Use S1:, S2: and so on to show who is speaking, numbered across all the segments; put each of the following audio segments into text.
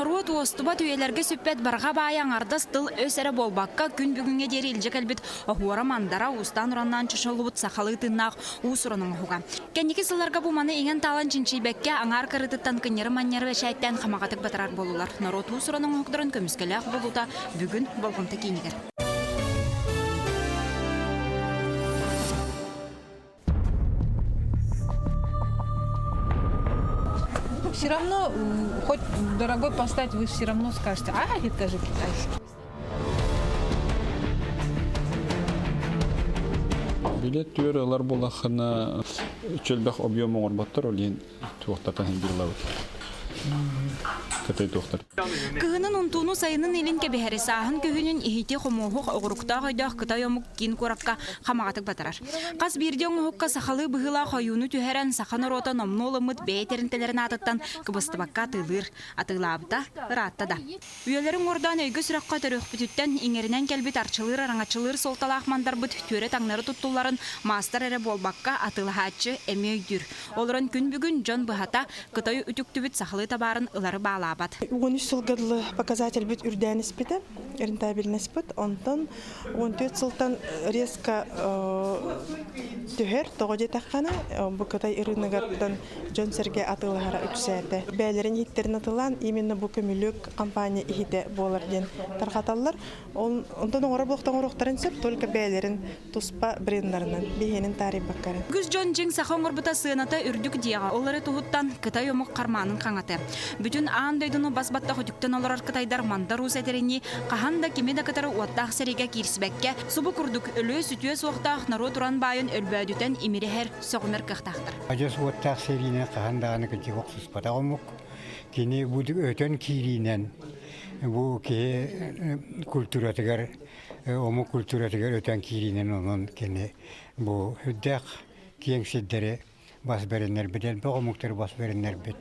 S1: Норуот уостубат үйэлэргэ сүппэт барҕа баайа аҥардас тыл-өс эрэ буолбакка, күн бүгүҥҥэ диэри илдьэ кэлбит оһуора-мандара уустаан-ураннаан чочуллубут сахалыы тыыннаах уус-уран оҥоһуга. Кэнники сылларга бу маны иҥэн-таалан чинчийбэккэ, аҥаар кырыытыттан кынньары-манньары бэчээттээн хамаҕатык батарар буоллулар. Норуот уус-уран оҥоһуктарын көмүскэлээх буолуута бүгүн болҕомто киинигэр.
S2: Все равно, хоть дорогой поставить, вы все равно скажете, а это же китайский.
S3: Билет түөр ылар буоллаххына чөлбөх объем оҥорботтор, ол иһин туохтартан иһин биллабыт. Кытай туохтар.
S1: Кыһынын унтууну сайынын илин кэбиһэри, сааһын күһүнүн иһити хомуоһух оҕуруктаах өйдөөх кытай омук киин куоракка хамаҕатык батарар. Хас биирдии оҥоһукка сахалыы быһыылаах ойууну түһэрэн, саха норуота номнуо ылыммыт бэйэ тэрилтэлэрин аатыттан кыбыстыбакка атыылыыр. Атыылаабыта ыраатта да. Үйэлэрин уҥуордаан өйгө-сүрэххэ төрүөхпүтүттэн иҥэринэн кэлбит арчылыыр-араҥаччылыыр суолталаах мандарбыт түөрэ-таҥнары туттулларын маастар эрэ буолбакка, атыылаһааччы эмиэ өйдүүр. Олорон күн бүгүн дьон быһата Кытай үтүктүбүт сахалыы табаарын ылары баалаабат.
S4: 13 сылга дылы показательбит үрдээн испитэ, рентабельностьпыт. Онтон 14 сылтан резко түһэр, тоҕо диэтэххинэ, бу Кытай ырыынагыттан дьон-сэргэ атыылаһара үксээтэ. Бэйэлэрин иһиттэрин атылаан, именно бу көмүлүөк компания иһитэ буолар диэн тарҕаталлар. Онтон оҥоро буолуохтан оҥоруохтарын сөп, только бэйэлэрин туспа бреннарынан биһиэнин таарыйбаккарын.
S1: Үгүс дьон дьиҥ саха оҥорбута сыаната үрдүк диэҕэ, ол эрэ туһуттан Кытай омук хармаанын хаҥатыа. Бүтүн аан дойдуну бас баттах үтүктэн олорор кытайдар Мандар Уус этэринии, хаһан да кими да кытары уоттаах сэриигэ киирсибэккэ, субу курдук өлүө-сүтүө суохтаах норуот уран баайын өлбөөдүтэн имирэһэр, сөҕүмэр кыахтаахтар.
S5: Адьас уоттаах сэриинэн хаһан даҕаны кырдьык охсуспатах омук. Кини бу өтөн киириинэн бу киһи культуратыгар омук культуратыгар өтөн киириинэн онон кини бу үрдээх киэҥ сирдэри бас бэриннэрбит, элбэх омуктары бас бэриннэрбит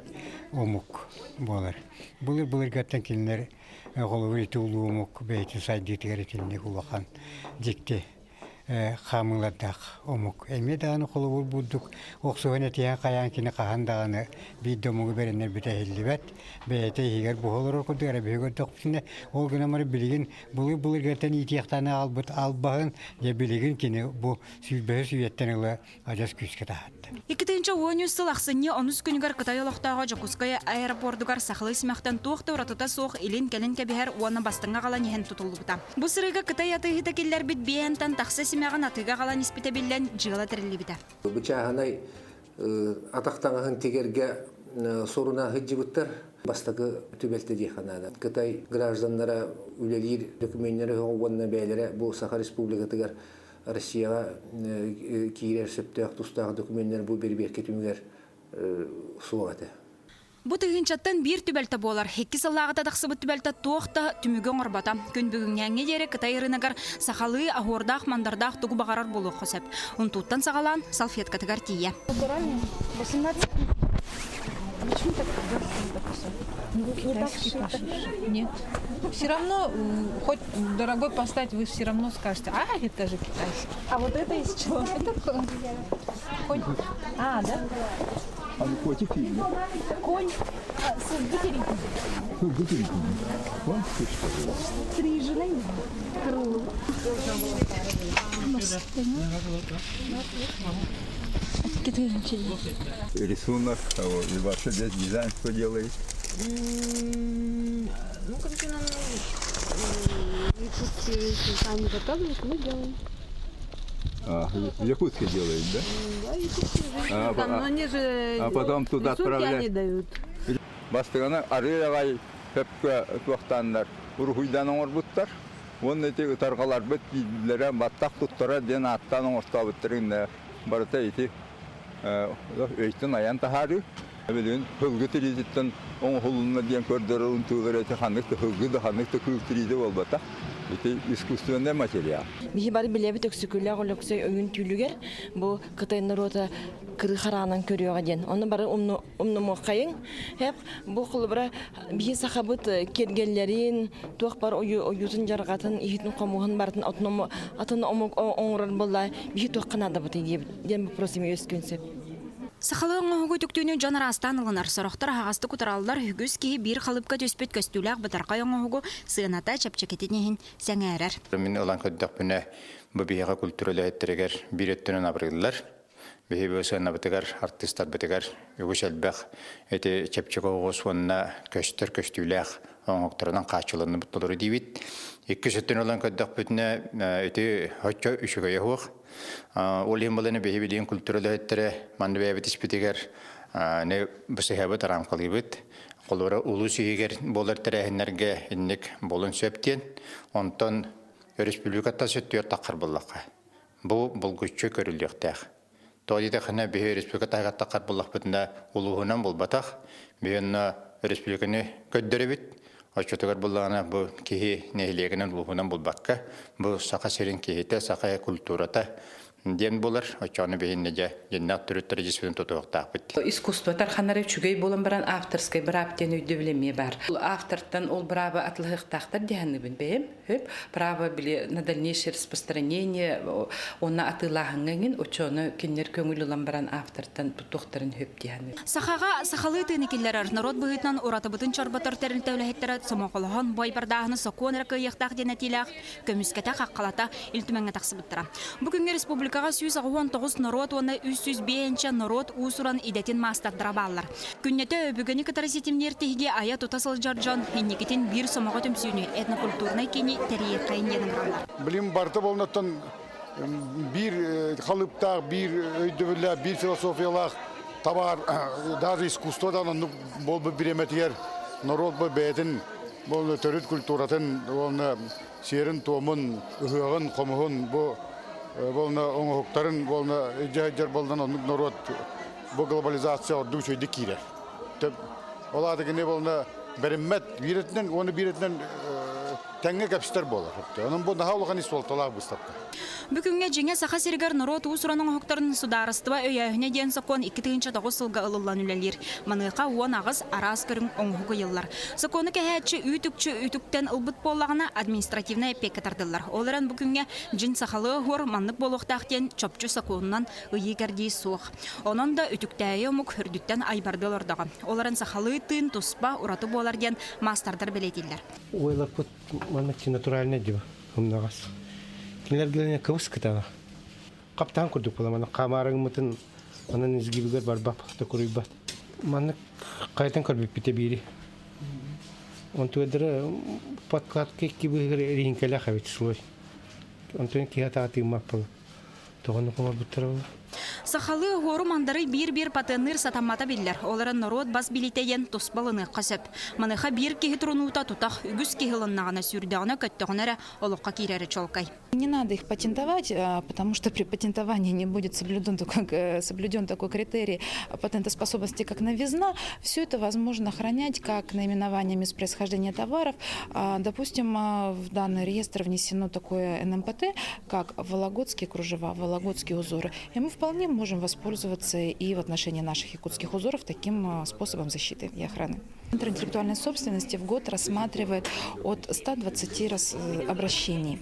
S5: омук буолар. Былыр-былыргаттан кинилэр холобур ити улуу омук бэйэтин сайдыытыгар итинник улахан дьикти хаамыылардаах омук. Эмиэ даҕаны холобур бурдук охсуһан этиһэн хайаан кини хаһан даҕаны биир да омугу бэриннэрбитэ иһиллибэт. Бэйэтэ иһигэр буһа олорор курдук эрэ биһиги көрдөхпүтүнэ, ол гынан баран билигин былыр-былыргаттан иитиэхтээн аҕалбыт албаһын дьэ билигин кини бу сүүрбэһис үйэттэн ыла адьас күүскэ таһаарда.
S1: 2013 сыл ахсынньы онус күнүгэр Кытай олохтооҕо Дьокуускай аэропордугар сахалыы симэхтэн туох да уратыта суох илин-кэлин кэбиһэр уонна бастыҥҥа аҕалан иһэн тутуллубута. Бу сырыыга Кытай атыыһыта киллэрбит биэһэнтэн тахса симэҕин атыыга аҕалан испитэ биллэн, дьыала тэриллибитэ.
S6: Бу чааһынай атах таҥаһын тигэргэ соруна сылдьыбыттар. Бастакы түбэлтэ диэххэ наада. Кытай гражданнара үлэлиир докумүөннэрэ уонна бэйэлэрэ бу Саха Республикатыгар Россияҕа киирэр сөптөөх тустаах докумүөннэр бу бэрибиэркэ түмүгэр суох этэ.
S1: Бу тыһыынчаттан биир түбэлтэ буолар. Икки сыллааҕыта тахсыбыт түбэлтэ туох да түмүгү оҥорбото. Күн бүгүҥҥээҥҥэ диэри Кытай ырыынагар сахалыы аһуордаах-мандардаах тугу баҕарар буолуохха сөп. Унтууттан саҕалаан салфеткатыгар тиийэ.
S2: 18. Почему так Не так Нет. Все равно, хоть дорогой поставить, вы все равно скажете, а, это же китайский.
S4: А вот это из чего?
S2: Это конь. А, да?
S7: А ну котик или?
S4: Конь. А, с бутериком.
S7: Ну, бутериком. Конь,
S4: Стриженный.
S7: Рисунок того, и вообще здесь дизайн кто делает?
S8: Ну, короче, нам якутские сами заказывают, мы делаем.
S7: А, в Якутске делают, да?
S8: Да, якутские женщины.
S7: А,
S8: Там,
S7: а,
S8: но они же
S7: а потом туда
S8: рисунки
S7: отправляют.
S8: они дают.
S7: Бастыгана арыы аҕай сөпкө туохтааннар уруһуйдаан оҥорбуттар. Уонна ити ытарҕаларбыт биирдилэрэ баттах туттара диэн ааттаан оҥортообуттарын барыта ити өйтөн айан таһаарыы. Билигин һылгы тириититтэн оҥоһулунна диэн көрдөрөр унтуулар ити ханнык да һылгы да ханнык да кыыл тириитэ буолбатах. Ити искусственный материал.
S9: Биһи бары билэбит Өксөкүлээх Өлөксөй өҥүн түүлүгэр бу Кытай норуота кырыы хараанан көрүөҕэ диэн. Ону бары умнумуоххайыҥ. Хэп бу холобура биһи сахабыт киэргэллэрин, туох бар ойуутун дьарҕатын, иһитин-хомуһун барытын атын омук оҥорор буолла биһи туохха наадабытый диэн вопрос эмиэ үөскүөн сөп.
S1: Сахалыы оҥоһугу үтүктүүнү дьон араастаан ылынар. Сорохтор аһаҕастык утараллар, үгүс киһи биир халыпка түспүт көстүүлээх бытархай оҥоһугу сыаната чэпчэкитин иһин сэҥээрэр.
S10: Мин ылан көрдөхпүнэ, бу биһиэхэ культура үлэһиттэригэр биир өттүнэн абырыыллар. Биһи бу сыанабытыгар, артыыстарбытыгар үгүс элбэх ити чэпчэки оҕус уонна көстөр көстүүлээх оҥоһуктарынан хааччыланныбыт толору диибит. Иккис өттүн ылан көрдөхпүтүнэ, ити оччо үчүгэйэ суох. Ол иһин баланы биһи билигин культура үлэһиттэрэ манна бэйэбит испитигэр не бысыһабыт, арамкалыыбыт. Холобура улуус иһигэр буолар тэрээһиннэргэ инник буолун сөп диэн. Онтон өрөспүүбүлүкэттэн сөттүөр таххар буллахха. Бу булгуччу көрүллүөхтээх. Тоҕо диэтэххинэ, биһи өрөспүүбүлүкэ таһыгар таххар буллахпытына улууһунан булбатах, биһи онно өрөспүүбүлүкэни көрдөрөбүт. Оччотугар буллаҕына бу киһи нэһилиэгинэн улууһунан булбакка, бу Саха сирин киһитэ, саха культурата диэн буолар. Оччоҕуна биһиннэ дьэ дьиннээх төрүт традициятын тутуохтаахпыт.
S11: Искусство тарханара үчүгэй буолан баран авторскай быраап диэн өйдөбүл эмиэ баар. Автортан ол бырааба атылыһыахтаахтар диһаныбын бэйэм. Хөп право били на дальнейшее распространение уонна атыылааһыҥҥа иҥин оччону кинилэр көҥүл ылан баран автортан туттуохтарын хөп диһаны.
S1: Сахаҕа сахалыы тыыны киллэрэр, норуот быһыытынан уратыбытын чорботор тэрилтэ үлэһиттэрэ сомоҕолоһон бойбардааһыны сокуон эрэ кыайыахтаах диэн этиилээх көмүскэтэ хаххалата Ил Түмэҥҥэ тахсыбыттара. Бу күҥҥэ республикаҕа 189 норуот уонна 305 норуот уус-уран идэтин маастардара бааллар. Күннэтэ өбүгэни кытары ситимниир тиһиги айа-тута сылдьар дьон инникитин биир сомоҕо түмсүүнү этнокультурнай киини тэрийиэххэйин диэн ыҥыраллар.
S12: Билим барыта буолнаттан биир халыптаах, биир өйдөбүллээх, биир философиялаах табаар, даже искусство да оннук буолбут бириэмэтигэр норуот бу бэйэтин буолна төрүт культуратын уонна сиэрин-туомун, ыһыаҕын, хомуһун бу буолна оҥоһуктарын буолна дьэ болдан оннук норуот бу глобализация ордук үчүгэйдик киирэр. Ол аата кини буолна бэриммэт биирэтинэн уонна биирэтинэн тэҥҥэ кэпсэтэр буолар. Онон бу наһаа улахан ис суолталаах быыстапка.
S1: Бу күҥҥэ дьиҥэ Саха сиригэр норуот уус-уран оҥоһуктарын судаарыстыба өйөөһүнэ диэн сокуон 2009 сылга ылыллан үлэлиир. Маныаха 18 араас көрүҥ оҥоһук ыйыллар. Сокуону кэһээччи үүт-үкчү үтүктэн ылбыт буоллаҕына, административнай эппиэккэ тардыллар. Ол эрэн бу күҥҥэ дьиҥ сахалыы оһуор маннык буолуохтаах диэн чопчу сокуонунан ыйыы-кэрдии суох. Онон да үтүктээйи омук үрдүттэн айбардыы олордоҕо. Ол эрэн сахалыы тыын туспа ураты буолар диэн маастардар бэлиэтииллэр.
S13: Уйлаппыт маннык натуральный диба умнаҕас. Кинилэр кыбыс кытаҕа. Хаптаан курдук була маннык хаамаарыҥмытын онон изгибигэр барбап токуруйбат. Маннык хайатын көрбүппүтэ биири. Онтугадара подкладка икки быыһыгар эриһиҥкэлээх эбит слой. Онтон киһи атаатыыммат була. Тоҕону оҥорбуттара буолуо.
S1: Сахалыы оһуору мандары биир-биир патенныыр сатаммата биллэр. Ол эрэн норуот бас билиитэ диэн туспа ылыныахха сөп. Маныаха биир киһи турунуута тутах, үгүс киһи ылыннаҕына, сүүрдэҕинэ-көттөҕүнэ эрэ олоххо киирэрэ чуолкай.
S14: Не надо их патентовать, потому что при патентовании не будет соблюден такой, соблюден такой критерий патентоспособности, как новизна. Все это возможно охранять как наименование мест происхождения товаров. Допустим, в данный реестр внесено такое НМПТ, как вологодские кружева, вологодские узоры. И мы вполне можем воспользоваться и в отношении наших якутских узоров таким способом защиты и охраны. Центр интеллектуальной собственности в год рассматривает от 120 раз обращений.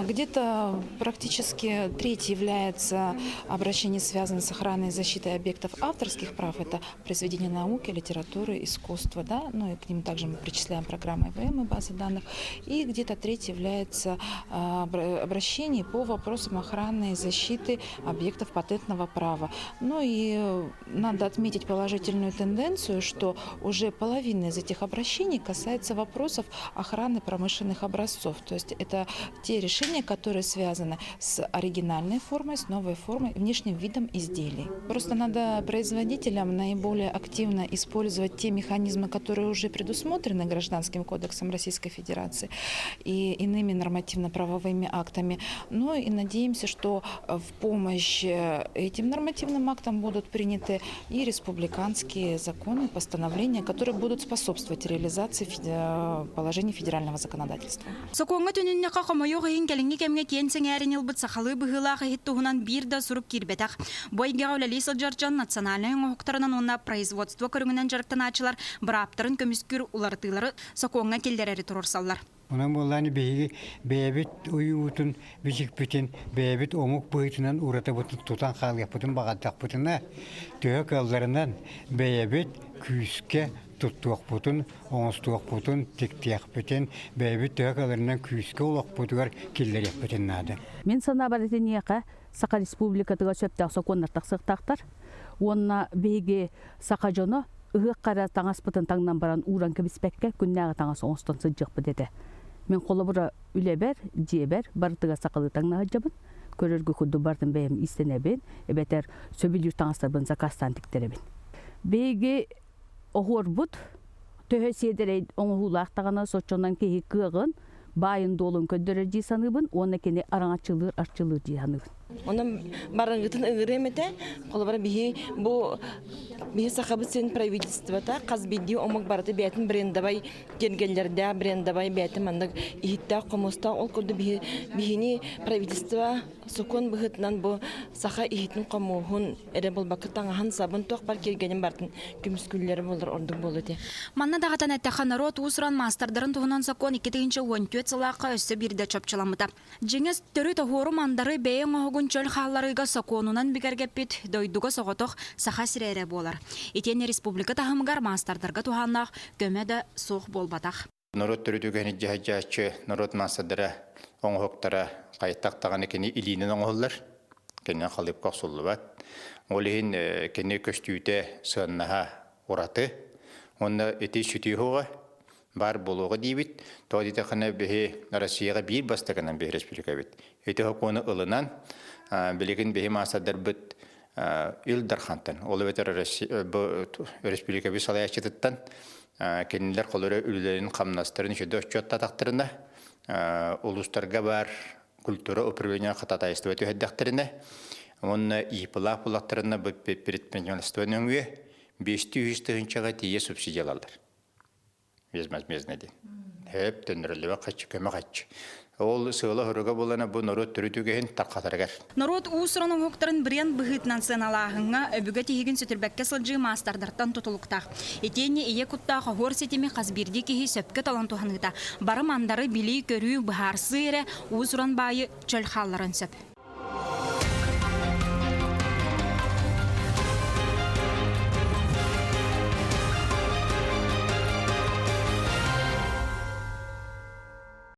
S14: Где-то практически треть является обращение, связанное с охраной и защитой объектов авторских прав. Это произведения науки, литературы, искусства. Да? Ну и к ним также мы причисляем программы ЭВМ и базы данных. И где-то треть является обращение по вопросам охраны и защиты объектов патентного права. Ну и надо отметить положительную тенденцию, что уже половина из этих обращений касается вопросов охраны промышленных образцов. То есть это те решения, которые связаны с оригинальной формой, с новой формой, внешним видом изделий. Просто надо производителям наиболее активно использовать те механизмы, которые уже предусмотрены Гражданским кодексом Российской Федерации и иными нормативно-правовыми актами. Ну и надеемся, что в помощь этим нормативным актам будут приняты и республиканские законы, постановления, которые будут способствовать реализации положений федерального законодательства.
S1: Сокуоҥҥа түнүннэххэ хомойуох иһин кэлиҥҥи кэмҥэ киэн сэҥээрин ылбыт сахалыы быһыылаах иһит туһунан биир да сурук киирбэтэх. Бу эйгэҕэ үлэлии сылдьар дьон национальнай оҥоһуктарынан уонна производство көрүҥүнэн дьарыктанааччылар бырааптарын көмүскүүр уларытыылары сокуоҥҥа киллэрэри туруорсаллар.
S5: Онон буоллааны биһиги бэйэбит уйуубутун, бичикпитин бэйэбит омук быһыытынан уратыбытын тутан хаалыахпытын баҕардахпытына, төһө кыалларынан бэйэбит күүскэ туттуохпутун, оҥостуохпутун, тиктиэхпитин, бэйэбит төһө кыалларынан күүскэ олохпутугар киллэриэхпитин наада.
S15: Мин санаабар итиниэхэ Саха Республикатыгар сөптөөх сокуоннар тахсыахтаахтар. Уонна биһиги саха дьоно ыһыахха эрэ таҥаспытын таҥнан баран ууран кэбиспэккэ күннээҕи таҥас оҥостон сылдьыахпыт этэ. Мин холобура үлэбэр, дьиэбэр барытыгар сахалыы таҥна сылдьабын. Көрөргө курдук барытын бэйэм иистэнэбин, эбэтэр сөбүлүүр таҥастарбын заказтаан тиктэрэбин. Биһиги оһуорбут төһө сиэдэрэй оҥоһуулаах даҕаны соччонон киһи кыаҕын, баайын-дуолун көрдөрөр дии саныыбын уонна кини араҥаччылыыр, арчылыыр дии саныыбын.
S9: Онон барыгытын ыҥырыам этэ. Холобура биһи бу биһи Сахабыт сирин правительствота хас биирдии омук барыта бэйэтин брендовай киэргэллэрдээх брендовай бэйэтин маннык иһиттээх хомустаах ол курдук биһи биһини правительство сокуон быһыытынан бу саха иһитин хомуһун эрэ буолбакка таҥаһын сабын туох бар киэргэнин барытын көмүскүүллэрэ буолар ордук буолуо этэ.
S1: Манна даҕатан эттэххэ, норуот уус-уран маастардарын туһунан сокуон 2014 сылаахха өссө биирдэ чопчуламмыта. Дьиҥэ, төрүт оһуору мандары бэйэ оҥоһугун чөл хаалларыыга сокуонунан бигэргэппит дойдуга соҕотох Саха сирэ эрэ буолар. Итиэннэ республика таһымыгар маастардарга туһааннаах көмө да суох буолбатах.
S10: Норуот төрүт үгэһин дьаһайдьааччы норуот маастардара оҥоһуктара хайдах даҕаны кини илиинэн оҥоһуллар, кини халыыпка охсуллубат. Ол иһин кини көстүүтэ, сыаннаһа ураты. Уонна ити сүтүү баар буолуоҕа диибит. Тоҕо диэтэххинэ биһи Россияҕа биир бастакынан биһи республикабыт. Ити сокуону ылынан билигин биһи маастардарбыт Ил Дархантан, ол эбэтэр республикабыт салайааччытыттан кинилэр холоро үлэлэрин хамнастарын үчүгэй отчуоттаатахтарына улуустарга баар культура управление хататайство түһэрдэхтэринэ уонна ИП-лаах буллахтарына предпринимательство нөҥүө 500 тыһыынчаҕа тиийэ субсидиялаллар. Безвозмездно диэн. Хөп төннөрүллүбэт хаччы көмө хаччы. Ол сыала-соруга булана бу норуот төрүт үгэһин тарҕатарыгар.
S1: Норуот уус-уран оҥоһуктарын бренд быһыытынан сыаналааһыҥҥа өбүгэ тиһигин сүтүрбэккэ сылдьыы маастардартан тутулуктаах. Итиэннэ ийэ куттаах оһуор ситими хас биирдии киһи сөпкө талан туһаныыта бары мандары билии-көрүү, быһаарсыы эрэ уус-уран баайы чөл хаалларан сөп.